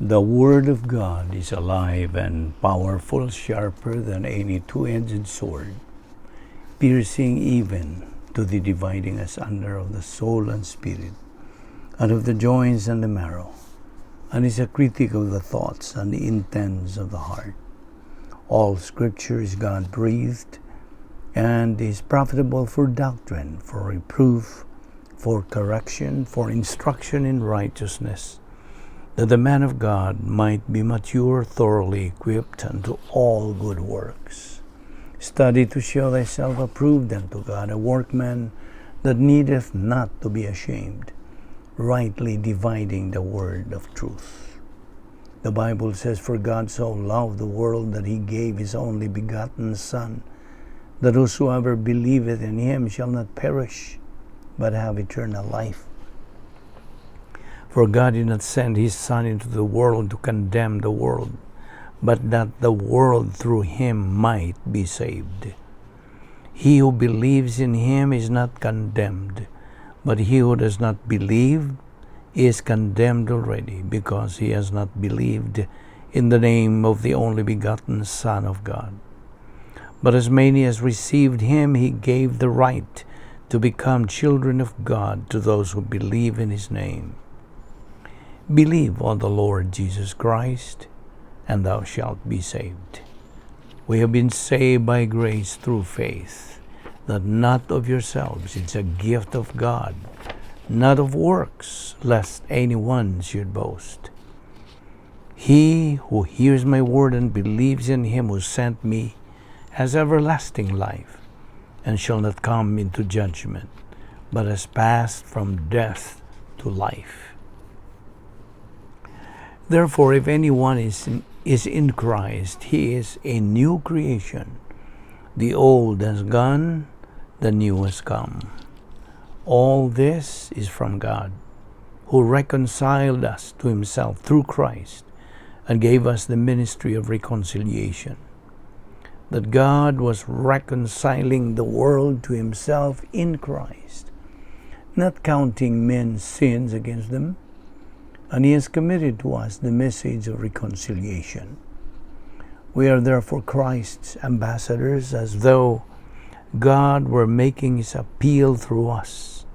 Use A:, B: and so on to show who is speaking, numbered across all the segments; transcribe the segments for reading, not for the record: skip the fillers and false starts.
A: The Word of God is alive and powerful, sharper than any two-edged sword, piercing even to the dividing asunder of the soul and spirit, and of the joints and the marrow, and is a critic of the thoughts and the intents of the heart. All Scripture is God-breathed and is profitable for doctrine, for reproof, for correction, for instruction in righteousness, that the man of God might be mature, thoroughly equipped unto all good works. Study to show thyself approved unto God, a workman that needeth not to be ashamed, rightly dividing the word of truth. The Bible says, "For God so loved the world that he gave his only begotten Son, that whosoever believeth in him shall not perish, but have eternal life." For God did not send his Son into the world to condemn the world, but that the world through him might be saved. He who believes in him is not condemned, but he who does not believe is condemned already, because he has not believed in the name of the only begotten Son of God. But as many as received him, he gave the right to become children of God, to those who believe in his name. Believe on the Lord Jesus Christ, and thou shalt be saved. We have been saved by grace through faith, that not of yourselves, it's a gift of God, not of works, lest anyone should boast. He who hears my word and believes in him who sent me has everlasting life, and shall not come into judgment, but has passed from death to life. Therefore, if anyone is in Christ, he is a new creation. The old has gone, the new has come. All this is from God, who reconciled us to himself through Christ and gave us the ministry of reconciliation. That God was reconciling the world to himself in Christ, not counting men's sins against them, and he has committed to us the message of reconciliation. We are therefore Christ's ambassadors, as though God were making his appeal through us.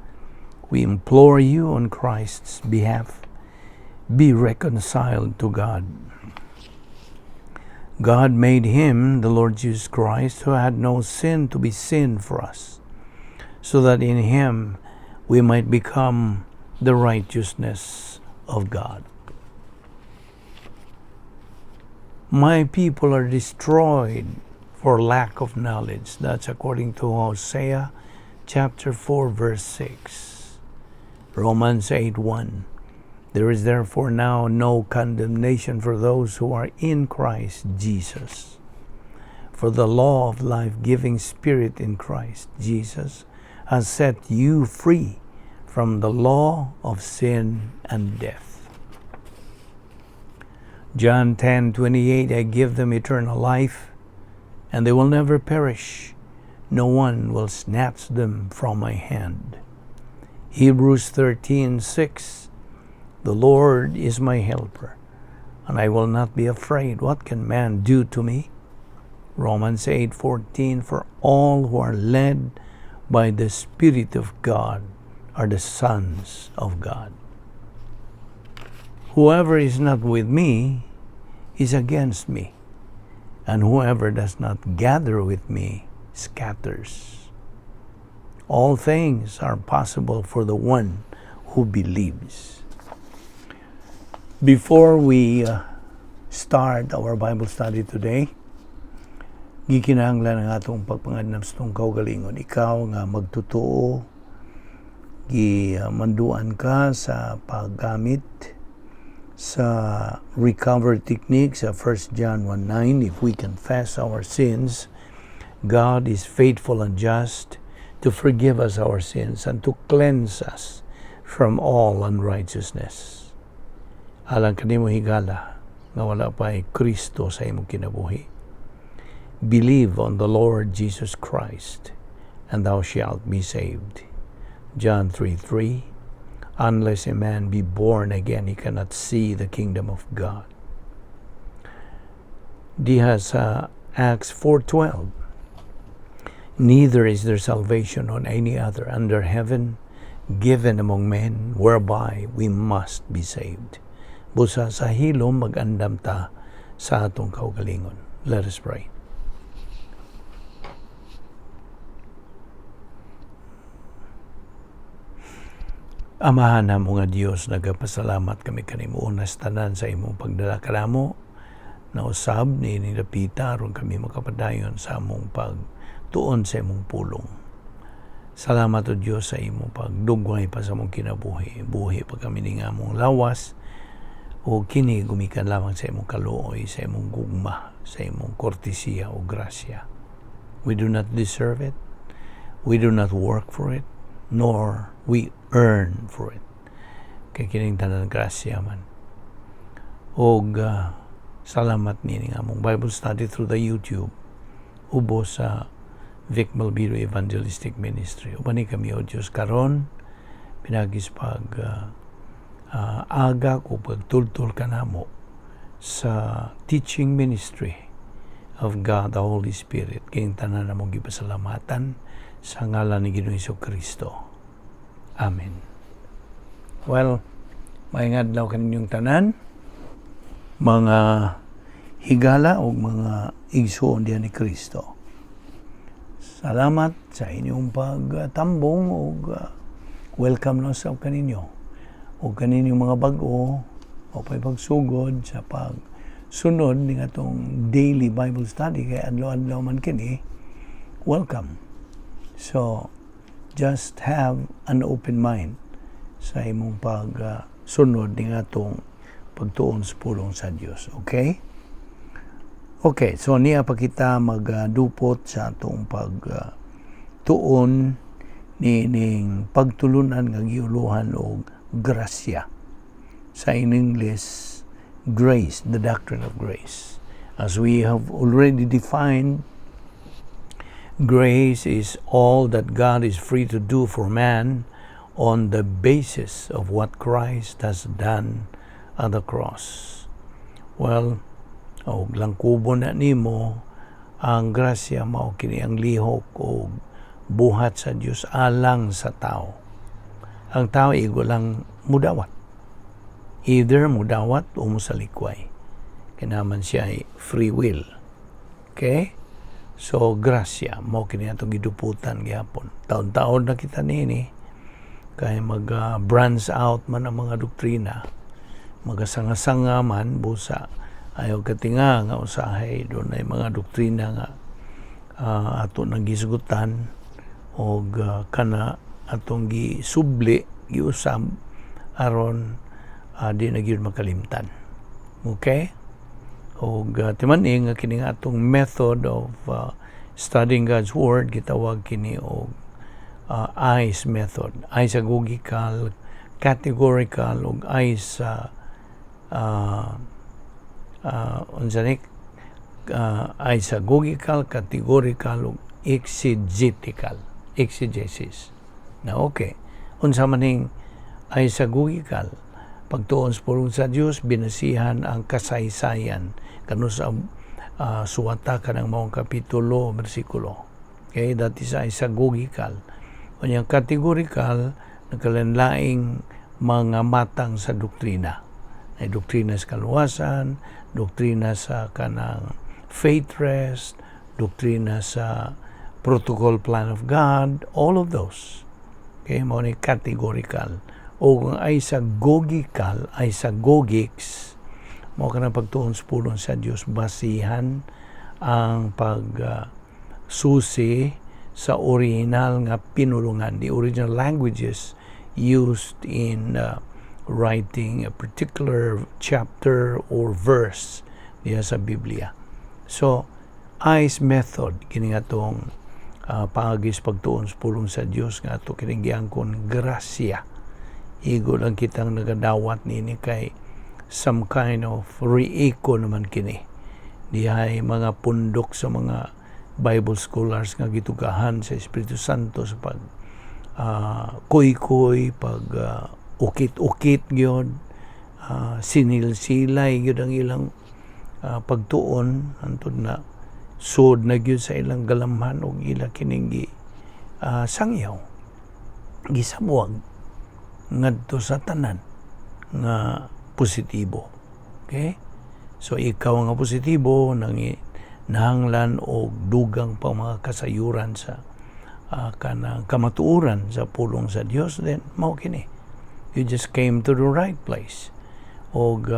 A: We implore you on Christ's behalf, be reconciled to God. God made him, the Lord Jesus Christ, who had no sin, to be sin for us, so that in him we might become the righteousness of God. My people are destroyed for lack of knowledge. That's according to Hosea chapter 4 verse 6. Romans 8:1. There is therefore now no condemnation for those who are in Christ Jesus. For the law of life-giving Spirit in Christ Jesus has set you free from the law of sin and death. John 10:28, I give them eternal life, and they will never perish. No one will snatch them from my hand. Hebrews 13:6, The Lord is my helper, and I will not be afraid. What can man do to me? Romans 8:14, For all who are led by the Spirit of God are the sons of God. Whoever is not with me is against me, and whoever does not gather with me scatters. All things are possible for the one who believes. Before we start our Bible study today, gikinahanglan ang atong pagpangadnam sa atong kaugalingon. Ikaw nga magtutuo, gimanduan ka sa paggamit sa recovery technique sa 1 John 1:9, "If we confess our sins, God is faithful and just to forgive us our sins and to cleanse us from all unrighteousness." Alang kanimo, higala, nga wala pa ay Kristo sa imong kinabuhi. Believe on the Lord Jesus Christ, and thou shalt be saved. John 3:3. Unless a man be born again, he cannot see the kingdom of God. Diha sa Acts 4:12, "Neither is there salvation on any other under heaven given among men whereby we must be saved." Busa sa hilom mag-andam ta sa atong kaugalingon. Let us pray. Amahan namo nga Dios, nagapasalamat kami kanimo unas tanan sa imong pagdala kanamo na usab ni dapita aron kami makapadayon sa among pagtuon sa imong pulong. Salamat, O Dios, sa imong pagdugway pa sa among kinabuhi. Buhi pa kami ning among lawas o kini gumikan lamang sa imong kaluoy, sa imong gugma, sa imong kortesiya o grasya. We do not deserve it. We do not work for it, nor we earn for it. Kay kining tanan grasya man. Og salamat nini nga among Bible study through the YouTube ubos sa Vic Malvido Evangelistic Ministry. Uban ni kami, O Diyos, karon pinagis pag agak o pagtultul kanamo sa teaching ministry of God the Holy Spirit. Kining tanan namong gipasalamatan sa ngalan ni Ginoong Kristo. Amen. Well, maayong adlaw kaninyong tanan, mga higala o mga igsoon diha ni Kristo. Salamat sa inyong pagtambong ug welcome na sa kaninyo. O kaninyong mga bag-o o pa'y pagsugod sa pagsunod ni atong daily Bible study kay adlaw-adlaw man kini, welcome. So, just have an open mind sa imong pagsunod ni atong pagtuon sa pulong sa Dios. Okay? Okay, so niya pa kita magdupot sa atong pagtuon ni ning pagtulunan nga giuluhan og grasya. Sa in English, grace, the doctrine of grace. As we have already defined, grace is all that God is free to do for man on the basis of what Christ has done on the cross. Well, og langkubon na nimo ang grasya, mao kini ang lihok og buhat sa Dios alang sa tao. Ang tao igo lang mudawat. Either mudawat o musalikway. Kinaman siya ay free will. Okay? So, grasya, mao kini atong giduputan gihapon. Taon-taon na kita nini, kay mag-branch out man ang mga doktrina, magasanga-sanga man, busa, ayaw katinga nga usahay doon ay mga doktrina nga ato nang gisgutan og kana atong gisubli, giusab aron di na gyud makalimtan. Okay? Og timan-i nga kini nga atong method of studying God's Word, gitawag kini og ICE method. Isagogical, categorical ug ICE unsa ni, isagogical, categorical ug exegetical, exegesis. Na okay. Unsa man ning isagogical? Pagtuon sa pulong sa Dios, binasihan ang kasaysayan kano sa suwata kanang maong kapitulo, bersikulo. Okay, that is isagogical. Unyang categorical, nagkalanlaing mga matang sa doktrina. Ay doktrina sa kaluwasan, doktrina sa kanang faith rest, doktrina sa protocol plan of God, all of those. Okay, mao ni categorical. O kung isagogical, isagogics, mao kanang pagtuon sa pulong sa Dios basihan ang pag susi sa original nga pinulungan, the original languages used in writing a particular chapter or verse diya sa Biblia. So, ICE method, kini nga tong paagis pagtuon sa pulong sa Dios nga ato kining giangkon grasya. Igo lang kitang nagadawat nini kay some kind of re-echo naman kini. Dihay mga pundok sa mga Bible scholars nga gitugahan sa Espiritu Santo sa pag kuy-kuy, pag Ukit-ukit gyud, sinil-silay gyud ang ilang pagtuon hantod na sud na gyud sa ilang galamhan og ila kining gi sangyaw, gisabwag ngadto sa tanan nga positibo. Okay? So ikaw nga positibo nang nahanglan og dugang pa mga kasayuran sa kanang kamatuoran sa pulong sa Dios, then mao kini. You just came to the right place. Og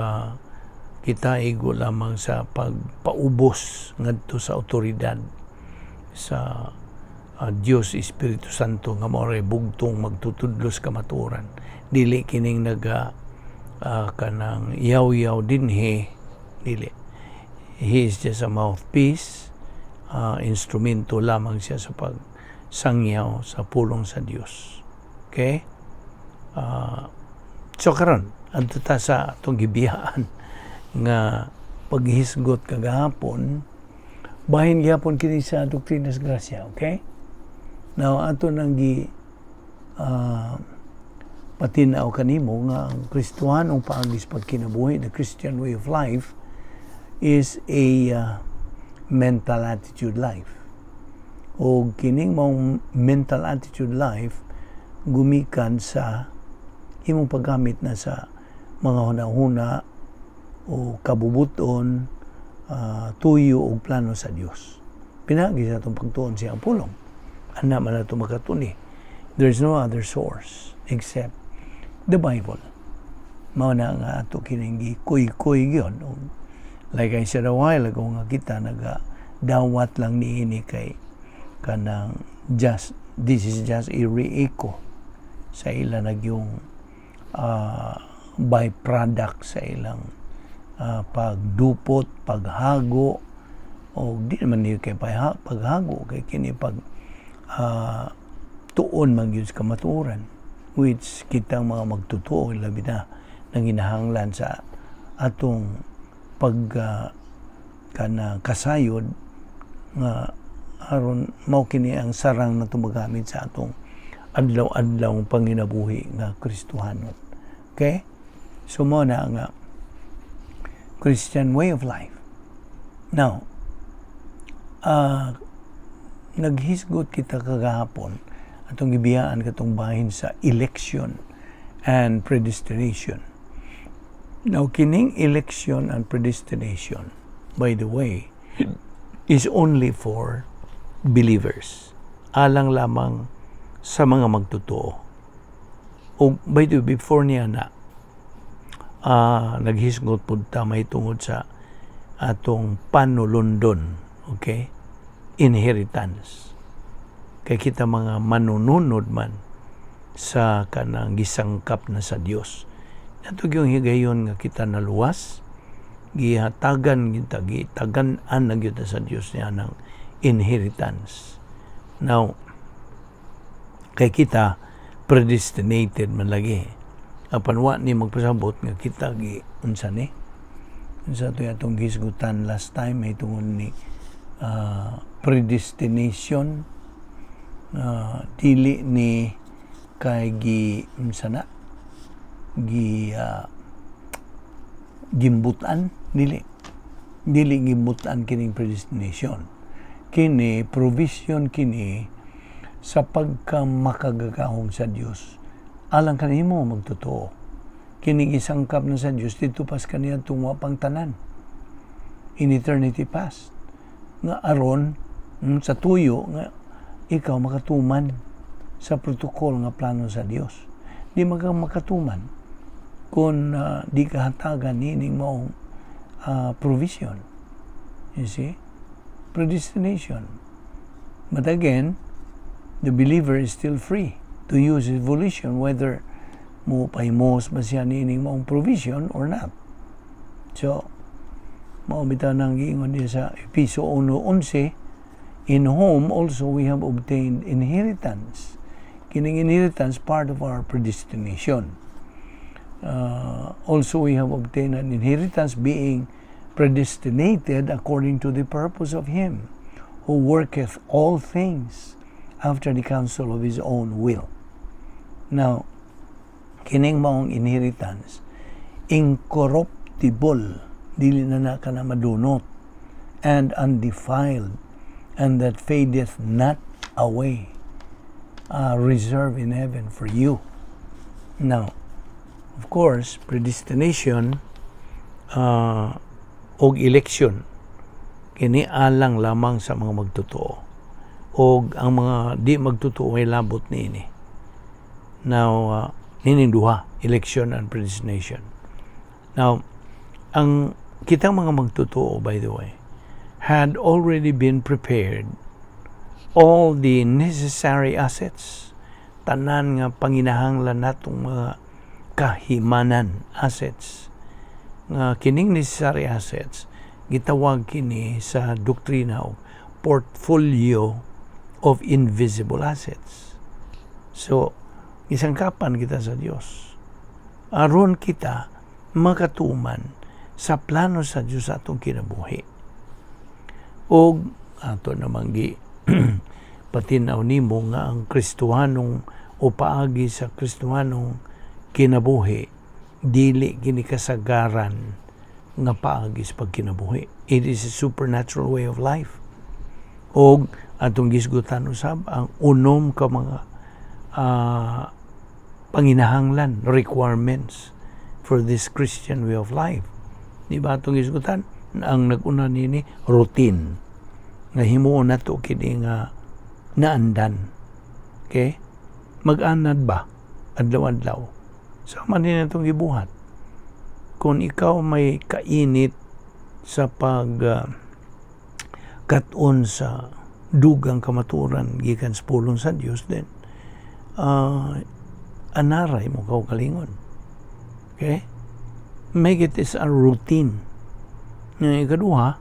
A: kita igo lamang sa pagpaubos ngadto sa otoridad sa Dios Espiritu Santo nga mao ray bugtong magtutudlos kamatuoran, dili kining naga kanang yaw-yaw dinhi, dili. He is just a mouthpiece, instrumento lamang siya sa pagsangyaw sa pulong sa Dios. Okay, so karon adto ta sa atong gibiyaan nga paghisgot kagahapon. Bahin gihapon kini sa Doctrinas Gracia. Okay, now ato nang gi patinaw kanimo nga ang Kristohanong paagi sa pagkinabuhi, the Christian way of life, is a mental attitude life. O kining maong mental attitude life gumikan sa imong paggamit na sa mga hunahuna o kabubuton, tuyo o plano sa Dios. Pinaagi sa atong pagtuon sa iyang pulong. Ana man ato makatuni. There's no other source except the Bible. Mao na nga ato kining gikuy-kuy gyud. Like I said a while ago nga kita naga dawat lang niini kay kanang just this is just a re-echo sa ila nagyong byproduct sa ilang pagdupot, paghago, o di naman niyo kay paghago kay kini pag tuon man gyud sa kamatuoran, which kitang mga magtutuo labi na nanginahanglan sa atong pag kana kasayod nga aron mao kini ang sarang na magamit sa atong adlaw-adlaw panginabuhi nga Kristohanon. Okay? So mao na nga Christian way of life. Now, naghisgot kita kagahapon, atong gibiyaan katong bahin sa election and predestination. Now, kining election and predestination, by the way, is only for believers. Alang lamang sa mga magtotoo. O by the way, before niya na naghisgot pud ta may tungod sa atong panulundon, okay? Inheritance. Kay kita mga manununod man sa kanang gisangkap na sa Dios. Nato yung higayon nga kita naluwas, gihatagan kita, gitagan-an na gyud sa Dios niya ng inheritance. Now, kay kita predestinated man lagi. Apan wa ni magpasabot nga kita gi unsa ni? Unsa to atong gisgutan last time may tungod ni predestination, dili ni kay gi unsa na gi gimbutan, dili dili gimbutan kining predestination. Kini provision kini sa pagka makagagahom sa Dios alang kanimo magtotoo. Kini gisangkap na sa Dios didto pas kaniya wa pang tanan, in eternity past, nga aron sa tuyo nga ikaw makatuman sa protocol nga plano sa Dios. Di maka makatuman kung di ka hatagan nining maong provision. You see, predestination. But again, the believer is still free to use his volition whether mo pahimos ba siya nining maong provision or not. So mao bitaw nang giingon diya sa Episo 1:11, "In whom also we have obtained inheritance." Kining inheritance, part of our predestination. "Also we have obtained an inheritance, being predestinated according to the purpose of him who worketh all things after the counsel of his own will." Now, Kining maong inheritance, incorruptible, dili na na kana madunot, and undefiled, and that fadeth not away, reserved in heaven for you. Now, of course, predestination og election kini alang lamang sa mga magtotoo og ang mga di magtotoo may labot niini. Now, nining duha, election and predestination. Now, ang kitang mga magtotoo, by the way, had already been prepared all the necessary assets, tanan nga panginahanglan natong mga kahimanan, assets, nga kining necessary assets gitawag kini sa doktrina og portfolio of invisible assets. So gisangkapan kita sa Dios aron kita makatuman sa plano sa Dios sa atong kinabuhi. Og ato namang gi patinaw nimo nga ang Kristohanong o paagi sa Kristohanong kinabuhi, dili kini kasagaran nga paagi sa pagkinabuhi. It is a supernatural way of life. Og atong gisgutan usab ang unom ka mga panginahanglan, requirements for this Christian way of life. Di ba atong gisgutan? Ang nag-una nini, routine. Nga himuon nato kini nga naandan. Okay? Mag-anad ba? Adlaw-adlaw. Sama din natong gibuhat. Kung ikaw may kainit sa pag kat-on sa dugang kamaturan gikan sa pulong sa Dios, then anaray mo kaugalingon. Okay? Make it as a routine. Nga ikaduha,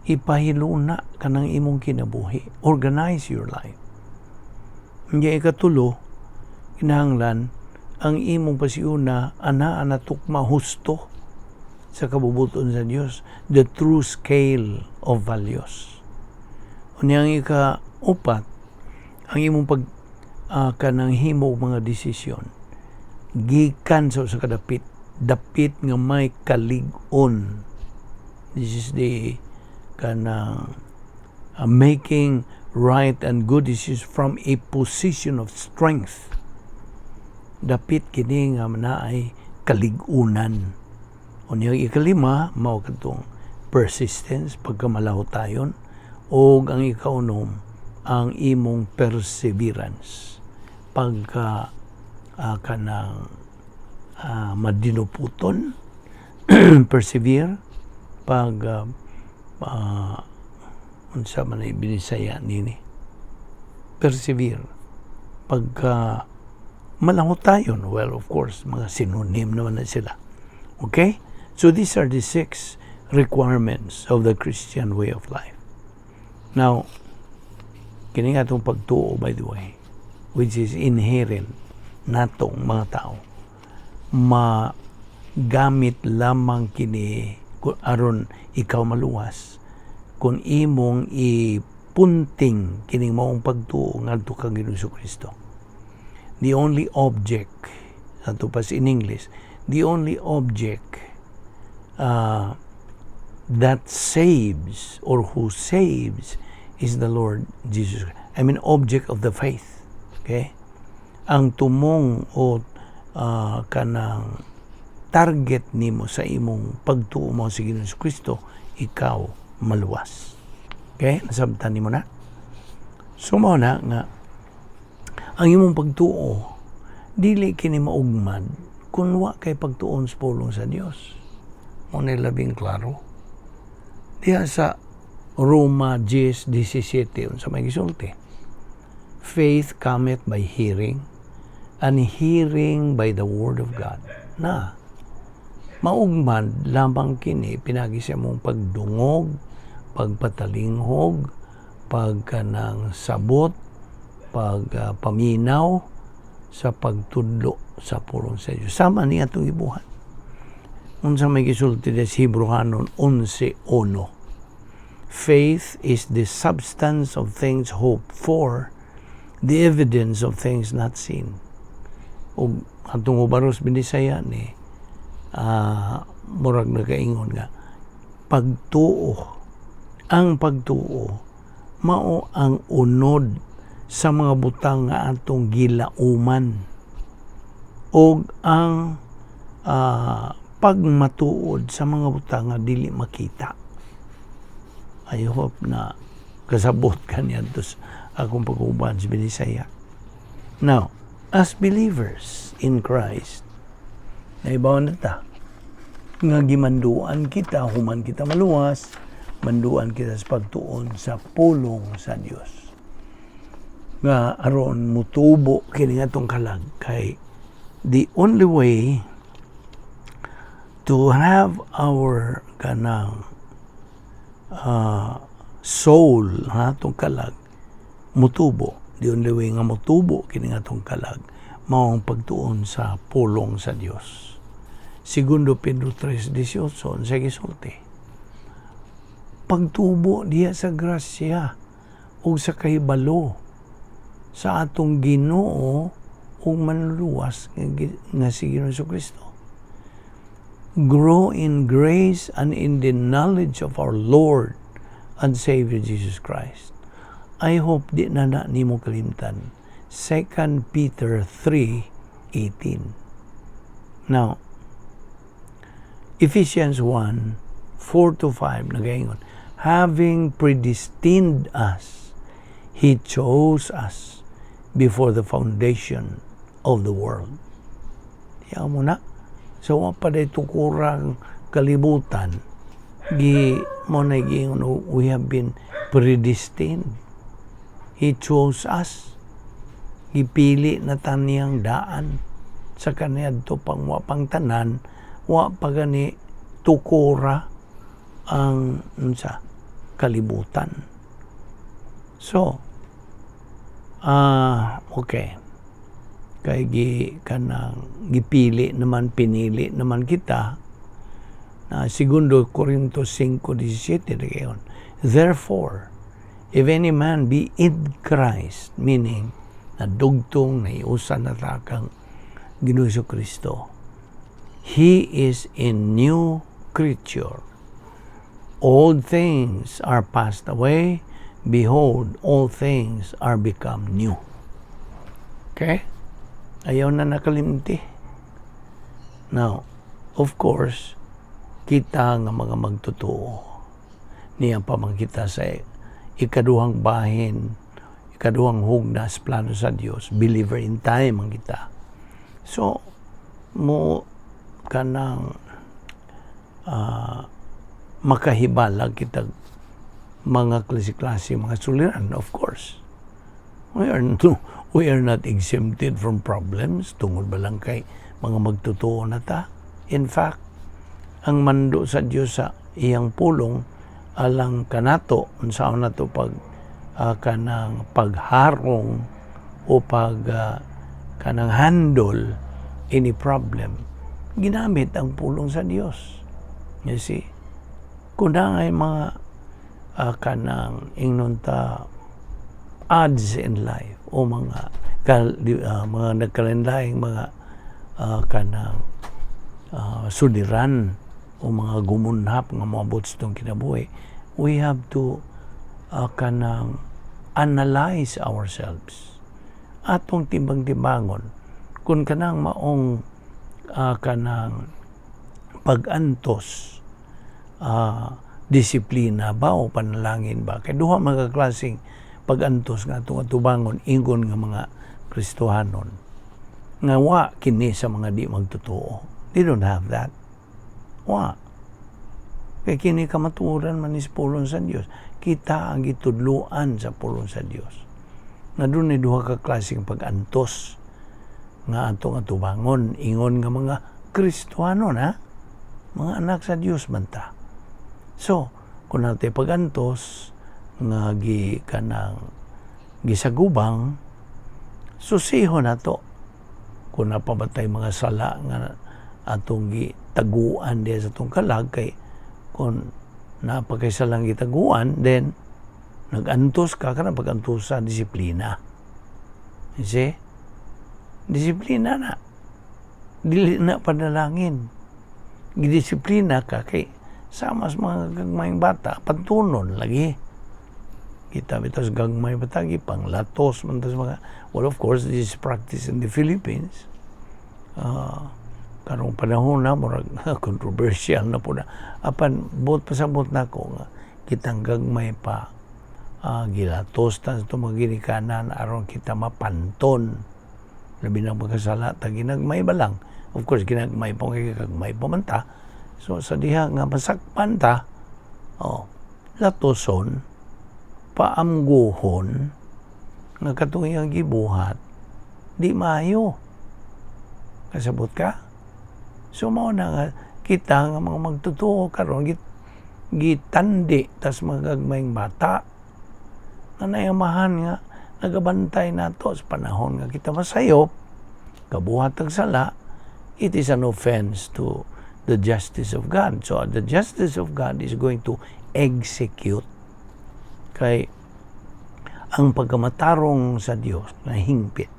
A: ipahiluna kanang imong kinabuhi. Organize your life. Nga ikatulo, kinahanglan ang imong pasiuna ana ana tukma husto sa kabubuton sa Dios, the true scale of values. Unya ang ika-upat, ang imong pag kanang himo og mga desisyon gikan sa usa ka dapit dapit nga may kalig-on. This is the kanang making right and good decisions from a position of strength. Dapit kini nga naay kalig-unan. Unya ang ikalima, mao kadtong persistence, pagkamalahutayon, og ang ikaunom, ang imong perseverance, pagka kanang madinuputon, persevere pag unsa man ay binisaya nini, persevere, pagka malahutayon. Well, of course, mga synonym naman na sila. Okay, so these are the six requirements of the Christian way of life. Now, kini nga atong pagtuo, by the way, which is inherent natong mga tao, magamit lamang kini aron ikaw maluwas kung imong ipunting kining maong pagtuo ngadto kang Ginoong Kristo. The only object, ato pas in English, the only object that saves or who saves is the Lord Jesus. I mean, object of the faith. Okay? Ang tumong o kanang target nimo sa imong pagtuo mo sa Ginoong Kristo, ikaw maluwas. Okay? Nasabtan nimo na? So mao na nga ang imong pagtuo dili kini maugmad kung wa kay pagtuon sa pulong sa Dios. Mao na labing klaro. Diha sa Roma 10:17, unsa may gisulti? "Faith cometh by hearing, and hearing by the word of God." Na maugmad lamang kini pinagi sa imong pagdungog, pagpatalinghog, pagkanang sabot, pag paminaw sa pagtudlo sa pulong sa Dios. Sama ni atong gibuhat. Unsa may gisulti sa Hebreohanon 11:1? "Faith is the substance of things hoped for, the evidence of things not seen." Ug Atong Hubaros Binisaya ni murag nagaingon nga pagtuo, ang pagtuo mao ang unod sa mga butang nga atong gilauman og ang pagmatuod sa mga butang nga dili makita. I hope na kasabot ka niya sa akong pag-uban sa Binisaya. Now, as believers in Christ, naibaw na ta nga gimanduan kita, human kita maluwas, manduan kita sa pagtuon sa pulong sa Dios. Nga aron mutubo kini atong kalag, kay the only way to have our kanang soul ha, atong kalag mutubo, the only way nga mutubo kini atong kalag mao ang pagtuon sa pulong sa Dios. Segundo Pedro 3:18, unsay gisulti? Pagtubo diha sa grasya ug sa kahibalo sa atong Ginoo ug Manluluwas nga si Ginoong Kristo. Grow in grace and in the knowledge of our Lord and Savior Jesus Christ. I hope di na na nimo kalimtan. 2 Peter 3:18. Now, Ephesians 1:4 to 5 nagaingon, "Having predestined us, He chose us before the foundation of the world." Tiyaw mo na. So, wa pa day tukurang kalibutan, gi mo na giingon, we have been predestined. He chose us. Gipili na ta niyang daan sa kaniadto pang wa pang tanan, wa pa gani tukura ang unsa, kalibutan. So, okay. Kay gi kanang gipili naman, pinili naman kita na. Segundo Corinto 5:17 nagayon, "Therefore, if any man be in Christ," meaning nadugtong, naiusan na ta kang Ginoo Kristo, "he is a new creature. Old things are passed away. Behold, all things are become new." Okay? Ayaw na nakalimti. Now, of course, kita nga mga magtotoo, niya pa man kita sa ikaduhang bahin, ikaduhang hugnas plano sa Dios, believer in time ang kita. So, mo kanang makahibalag kita mga klase-klase mga suliran, of course. We are no, we are not exempted from problems tungod ba lang kay mga magtotoo na ta. In fact, ang mando sa Dios sa iyang pulong alang kanato, unsaon nato pag kanang pagharong o pag kanang handle any problem, ginamit ang pulong sa Dios. You see, kung na ay mga kanang ingnon ta odds in life o mga mga nagkalanlaing mga kanang suliran o mga gumunhap nga moabot sa atong kinabuhi, we have to kanang analyze ourselves, atong timbang-timbangon kung kanang maong kanang pag-antos, disiplina ba o panalangin ba, kay duha mga klaseng pag-antos nga atong atubangon ingon nga mga Kristohanon nga wa kini sa mga di magtotoo. They don't have that. Wa kay kini kamatuoran man is pulong sa Dios. Kita ang gitudloan sa pulong sa Dios nga dunay duha ka klaseng pag-antos nga atong atubangon ingon nga mga Kristohanon ha, mga anak sa Dios man ta. So kung natay pag-antos nga gi kanang gisagubang, susiho na to kung napabatay mga sala nga atong gitaguan diya sa atong kalag, kay kung napakay salang gitaguan, then nagantos ka, kanang pag-antos sa disiplina. You see, disiplina na. Dili na panalangin. Gidisiplina ka kay sama sa mga gagmayng bata, pantunon lagi. Kita bitaw sa gagmay bata, panglatos man tas mga, well, of course, this is practice in the Philippines. Karong panahon na, murag controversial na po na. Apan, buot pasabot nako nga, kitang gagmay pa, gilatos ta sa mga ginikanan aron kita mapanton. Labi na magkasala ta, ginagmay ba lang. Of course, ginagmay pa kay gagmay pa man ta. So sa diha nga masakpan ta, oh, latoson, paamguhon, nga katong iyang gibuhat, di maayo. Kasabot ka? So mao na nga kita nga mga magtotoo karon gitandi tas mga gagmayng bata na nayamahan nga nagabantay nato sa panahon nga kita masayop, kabuhat ang sala, it is an offense to the justice of God. So the justice of God is going to execute kay ang pagkamatarong sa Dios na hingpit,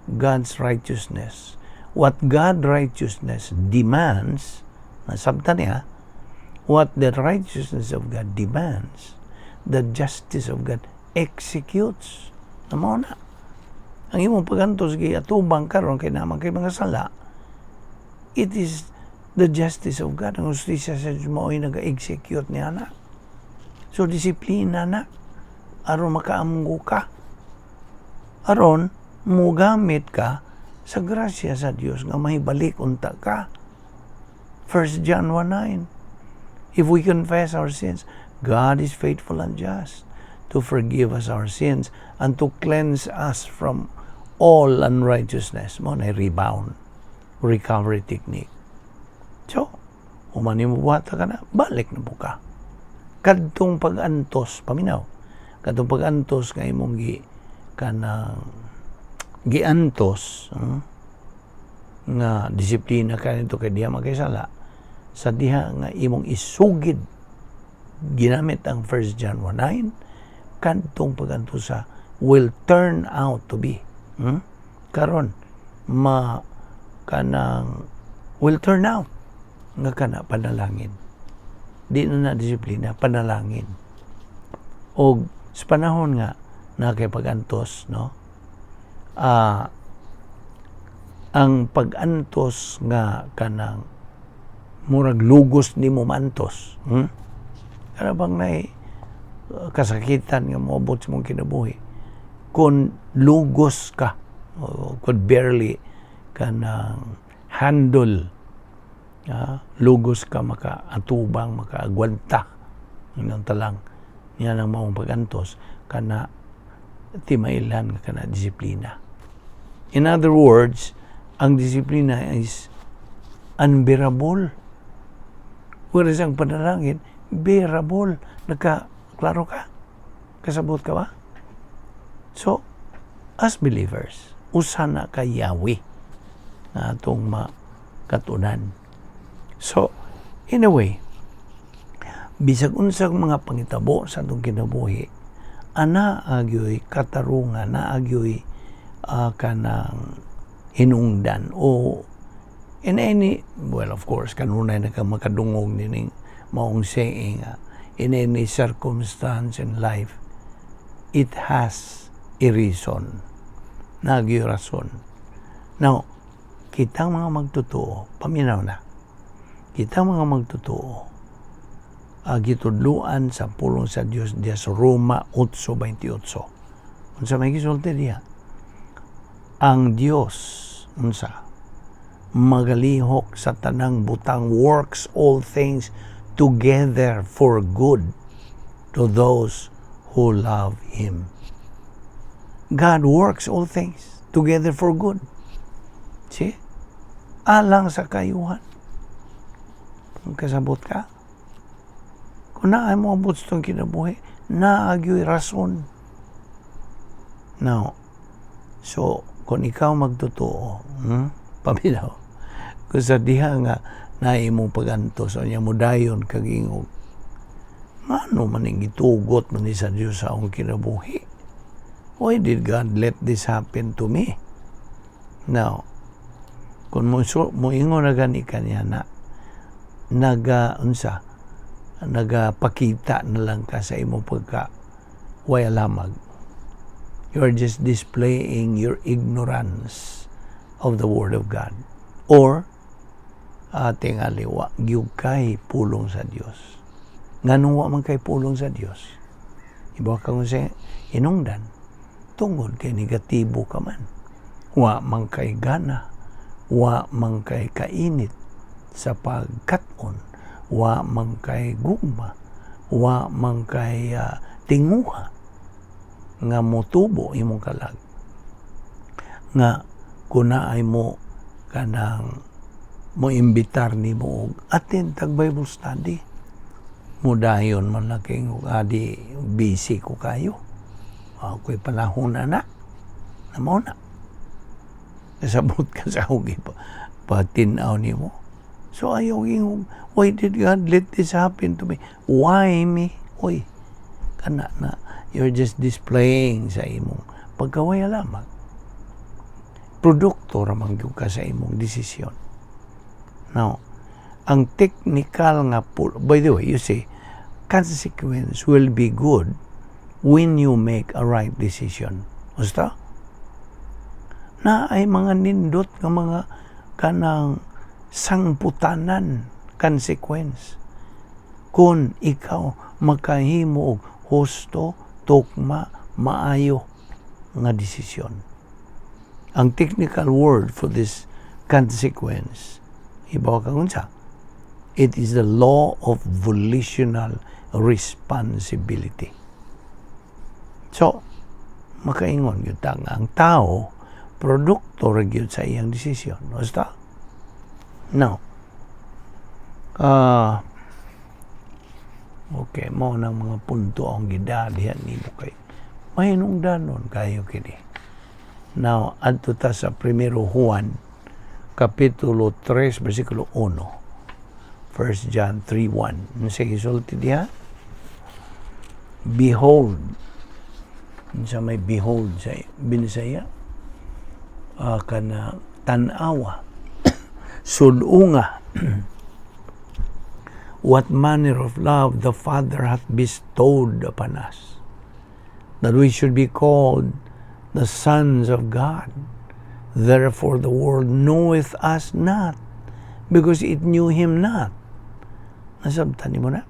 A: God's righteousness, what God righteousness demands, nasabtan niya, what the righteousness of God demands, the justice of God executes. Na mao na. Ang imong pagantos giatubang karon kay naman kay mga sala, it is the justice of God. Ang hustisya sa Diyos mao'y nag-execute niya na. So, disiplina na. Aron makaamgo ka. Aron, mugamit ka sa grasya sa Dios nga mahibalik unta ka. 1 John 1:9. If we confess our sins, God is faithful and just to forgive us our sins and to cleanse us from all unrighteousness. Mao na rebound, recovery technique. So, human nimo buhat ka na, balik na po ka. Kadtong pag-antos, paminaw, kadtong pag-antos nga imong gi kanang giantos, nga disiplina ka nito kay diha makisala, sa diha nga imong isugid ginamit ang 1 John 1:9, kadtong pag-antos sa will turn out to be, Karon ma kanang will turn out nga kana panalangin, di na na disiplina, panalangin. Og sa panahon nga na kay pag-antos, no, ang pag-antos nga kanang murag lugos nimo maantos, Kana bang nay kasakitan nga moabot sa mong kinabuhi, kung lugos ka o could barely kanang handle, lugos ka makaatubang, makaagwanta ng talang niya ng maong pag-antos kana, timailan nga kana disiplina. In other words, ang disiplina is unbearable, whereas ang panalangin, bearable. Nagka klaro ka? Kasabot ka ba? So as believers, usa na ka yawi na atong makatunan. So in a way, bisag unsang mga pangitabo sa atong kinabuhi, ana agyoy katarungan, na agyoy kanang hinungdan o in any, well, of course, kanunay na ka makadungog nining maong saying, in any circumstance in life, it has a reason. Nagyoy rason. Now, kitang mga magtotoo, paminaw na, kitang mga magtotoo, gitudluan sa pulong sa Dios diya sa Roma 8:28. Unsa may gisulti diya? Ang Dios unsa magalihok sa tanang butang, works all things together for good to those who love Him. God works all things together for good. See? Alang sa kayuhan. Kung kasabot ka, kung naay mo abot sa itong kinabuhi, naagyo'y rason. Now, so, kung ikaw magtotoo, Paminaw, kung sa diha nga na imong pagantos, o niya mo dayon kagingog, ngano man ning gitugot man ni sa Diyos sa akong kinabuhi? Why did God let this happen to me? Now, Kung mo so, moingon na gani kaniya na naga unsa, nagapakita na lang ka sa imo pagka way alamag. You are just displaying your ignorance of the Word of God. Or, tingali wa gyud kay pulong sa Dios. Nganong wa man kay pulong sa Dios? Iba ka kung sa hinungdan, tungod kay negatibo ka man. Wa man kay gana, wa man kay kainit sa pagkat-on, wa man kay gugma, wa man kay tinguha nga motubo imong kalag. Nga kung naay mo kanang mo imbitar nimo og attend tag Bible study, mudayon man lang kay adi, busy ko kayo. Ako'y panahon na na. Na mao na. Nasabot ka sa akong patinaw nimo. So ayaw ingong, "Why did God let this happen to me? Why me?" Uy, kana na, you're just displaying sa imong pagkaway lamang. Produkto ra man gyud ka sa imong desisyon. Now, ang technical nga by the way, you see, consequence will be good when you make a right decision. Basta? Na ay mga nindot nga mga kanang sangputanan consequence kung ikaw makahimo og husto, tukma, maayo nga desisyon. Ang technical word for this consequence, ibaw ka unsa? It is the law of volitional responsibility. So, makaingon gyud ta nga ang tao produkto ra gyud sa iyang desisyon. Basta? Now, okay, mao nang mga punto ang gidalihan nimo kay mahinungdanon kayo kini. Now, adto ta sa Primero Juan, Kapitulo 3, versikulo 1. 1 John 3:1. Ano sa gisulti diha? Behold. Unsa may behold sa Binisaya? Kana tan-awa. Sud-unga. What manner of love the Father hath bestowed upon us, that we should be called the sons of God. Therefore the world knoweth us not, because it knew Him not. Nasabtan nimo na?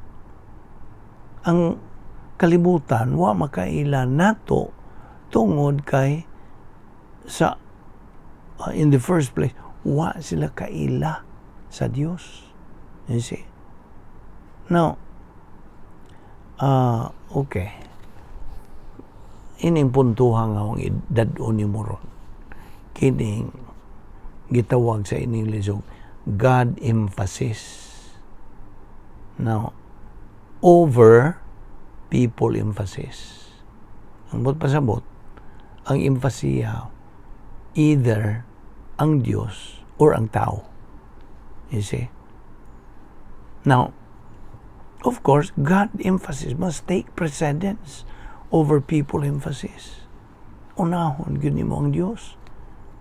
A: Ang kalibutan wa makaila nato tungod kay sa in the first place wa sila kaila sa Dios. You see? Now, okay. Ining puntuhan nga akong idad-on nimo ron. Kining gitawag sa ining lisog God emphasis. Now, over people emphasis. Ang buot pasabot, ang emphasis either ang Diyos or ang tao. You see? Now, of course, God emphasis must take precedence over people emphasis. Unahon gyud nimo ang Diyos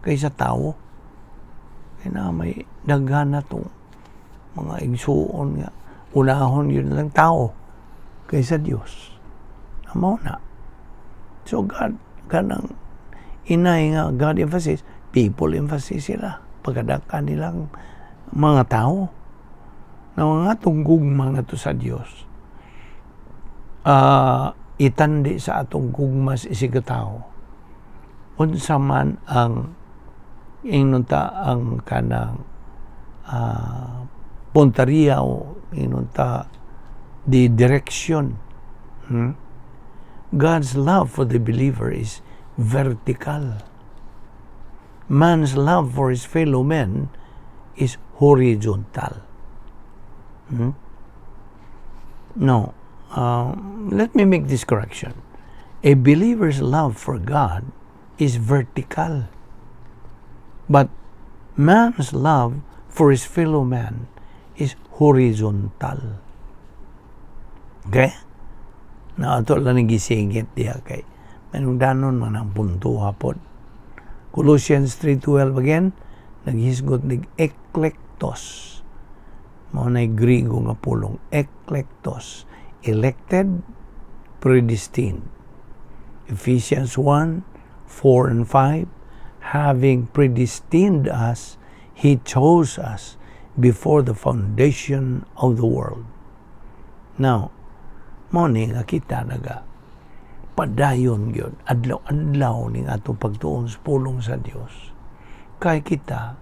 A: kaysa tao. Kaya na may daghan na tong mga igsuon nga unahon yun lang tao kaysa Diyos. Mao na. So God, kanang inay nga God emphasis, people emphasis sila. Pagkadaka nilang mga tao na mga atong gugma nga to sa Dios. Itandi sa atong gugma sa isig tao. Unsa man ang ingnon ta ang kanang punteriya o ingnon ta the direction. God's love for the believer is vertical. Man's love for his fellow men is horizontal. No. Let me make this correction. A believer's love for God is vertical. But man's love for his fellow man is horizontal. Okay? Na ato lang gisingit diha kay manungdanon man ang punto hapon. Colossians 3:12 again, Naghisgot nig eklektos. Mao nay Griego nga pulong, eklektos. Elected, predestined. Ephesians 1:4 and 5, having predestined us, He chose us before the foundation of the world. Now, mao ni nga kita naga padayon gyud adlaw-adlaw ning atong pagtuon sa pulong sa Dios. Kay kita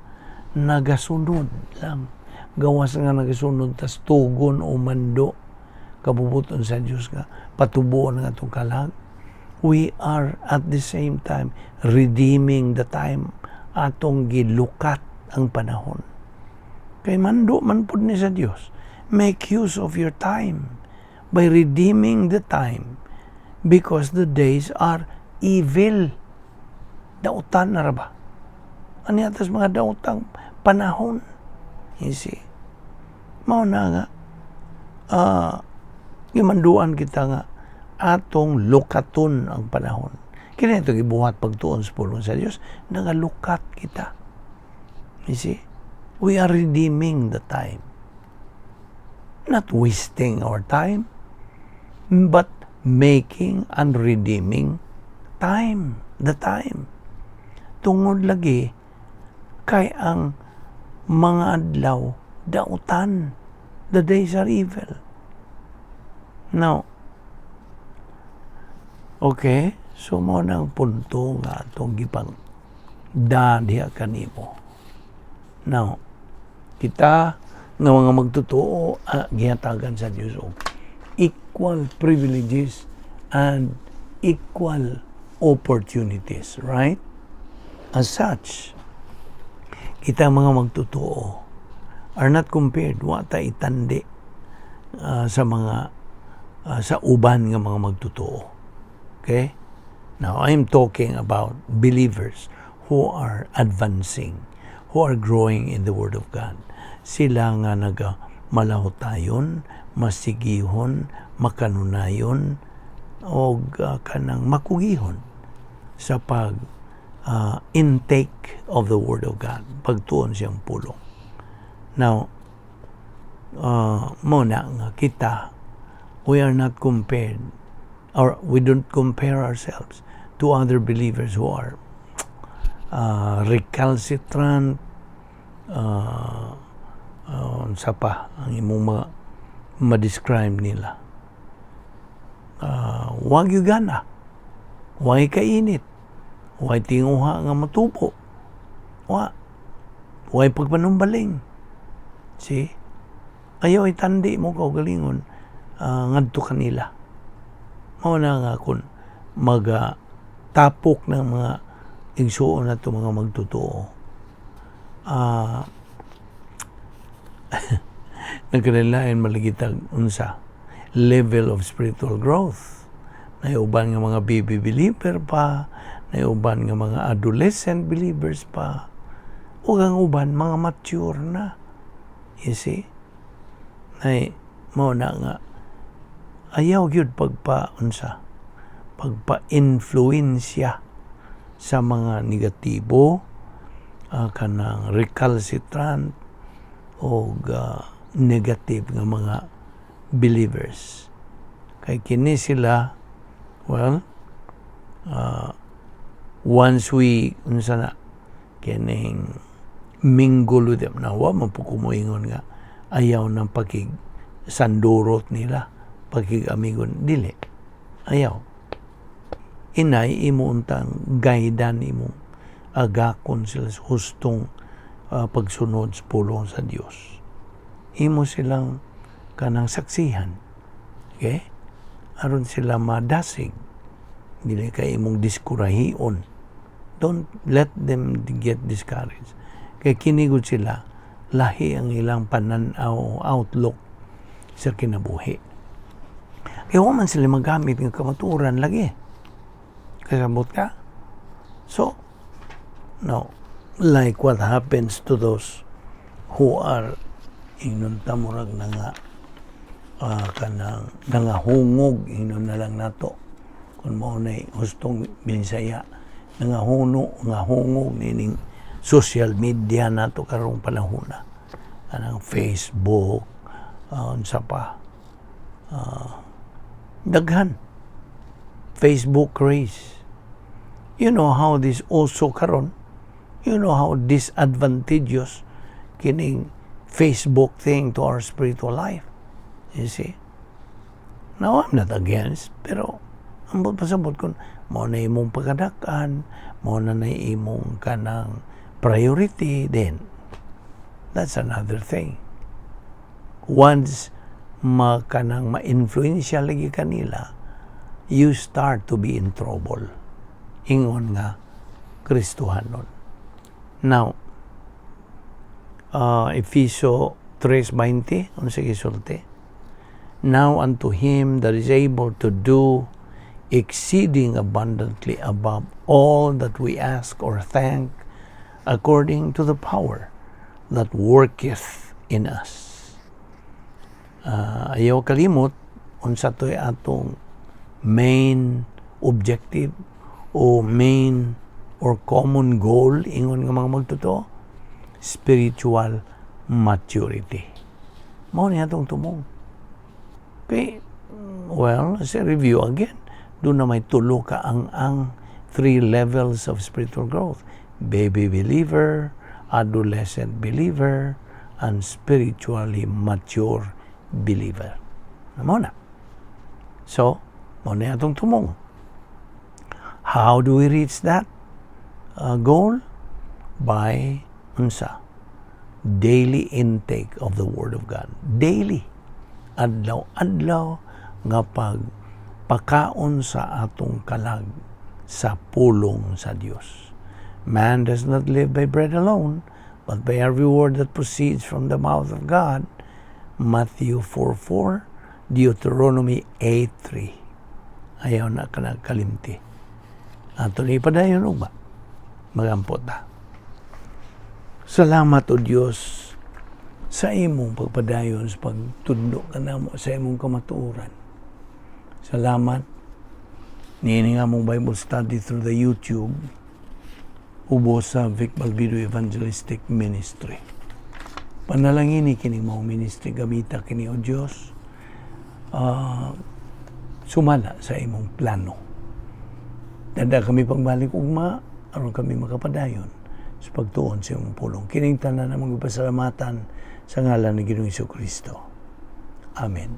A: nagasunod lang, gawas nga nagasunod tas tugon o mando kabubut-on sa Dios nga patubuon ang atong kalag. We are at the same time redeeming the time, atong gilukat ang panahon. Kay mando man pud ni sa Dios. Make use of your time by redeeming the time because the days are evil. Dautan na ra ba? Ano atas mga dautang panahon? You see? Mao na nga, gimanduan kita nga atong lukaton ang panahon. Kini ito gibuhat pagtuon sa pulong sa Dios, nagalukat kita. You see? We are redeeming the time. Not wasting our time, but making and redeeming time, the time. Tungod lagi kay ang mga adlaw dautan. The days are evil. Now, okay, so mao nang punto nga atong gipang da diha kanimo. Now, kita nga mga magtotoo, gihatagan sa Dios og equal privileges and equal opportunities, right? As such, kita mga magtotoo are not compared, wa ta itandi sa mga sa uban nga mga magtotoo. Okay? Now, I'm talking about believers who are advancing, who are growing in the Word of God. Sila nga naga malahutayon, masigihon, makanunayon, og kanang makugihon sa pag intake of the Word of God, pagtuon siyang pulong. Now, mao na nga kita, we are not compared or we don't compare ourselves to other believers who are recalcitrant, unsa pa ang imong mga ma-describe nila. Wag yung gana, way kainit, way tinguha nga matubo, way pagpanumbaling. See? Ayaw itandi mo kaugalingon ngadto kanila. Mao na nga kung maga tapok ng mga igsuon nato mga magtotoo. Nagkanilain maligitag unsa level of spiritual growth. Nay uban nga mga baby believer pa, nay uban nga mga adolescent believers pa, ug ang uban mga mature na. You see? Nay mao na nga ayaw gyud pagpa unsa pagpa-influensya sa mga negatibo, kanang recalcitrant o negative nga mga believers. Kay kini sila, well, once we unsa na kining mingle with them na, wa man po kumuingon nga ayaw ng pakig sandurot nila, pakig amigon, dili ayaw. Inay imo untang guidan, imong agakon sila sa hustong pagsunod sa pulong sa Dios. Imo silang kanang saksihan, okay, aron sila madasig. Dili kay imong diskurahion. Don't let them get discouraged kay kini gud sila, lahi ang ilang panan-aw, outlook sa kinabuhi, kay wa man sila magamit ng kamatuoran lagi. Kasabot ka? So no, like what happens to those who are ingnon ta murag na nga kanang nangahungog, ingnon na lang nato kung mao nay hustong Binisaya, nangahuno, nga hungog nining Social media nato karong panahona. Anang Facebook, unsa pa, daghan. Facebook craze. You know how this also karon, you know how disadvantageous kining Facebook thing to our spiritual life. You see? Now, I'm not against, pero ambot pasabot kung mao na imong pagkadakan, mao na na imong kanang priority, then that's another thing. Once makanang ma-influensya lagi kanila, you start to be in trouble. Ingon nga Kristohanon. Now, Efeso 3:20, unsa gisulti? "Now unto him that is able to do exceeding abundantly above all that we ask or think, according to the power that worketh in us." Ayaw kalimot unsa to'y atong main objective o main or common goal ingon nga mga magtotoo, spiritual maturity. Mao ni atong tumong. Okay, well, as a review again, duna may tulo ka ang three levels of spiritual growth: baby believer, adolescent believer, and spiritually mature believer. Mao na. So, mao na atong tumong. How do we reach that goal? By unsa? Daily intake of the Word of God. Daily. Adlaw-adlaw nga pagpakaon sa atong kalag sa pulong sa Dios. "Man does not live by bread alone, but by every word that proceeds from the mouth of God." Matthew 4:4, Deuteronomy 8:3. Ayaw na ka nagkalimti. Ato ni padayon ugma. Magampo ta. Salamat, O Dios, sa imong pagpadayon sa pagtudlo kanamo sa imong kamatuoran. Salamat niini nga among Bible study through the YouTube ubos sa Vic Balbido Evangelistic Ministry. Panalangini kining mao ministry, gamita kini, O Dios, sumala sa imong plano. Dada kami pagbalik ugma aron kami makapadayon sa pagtuon sa imong pulong. Kining tanan among gipasalamatan sa ngalan ni Ginoong Kristo. Amen.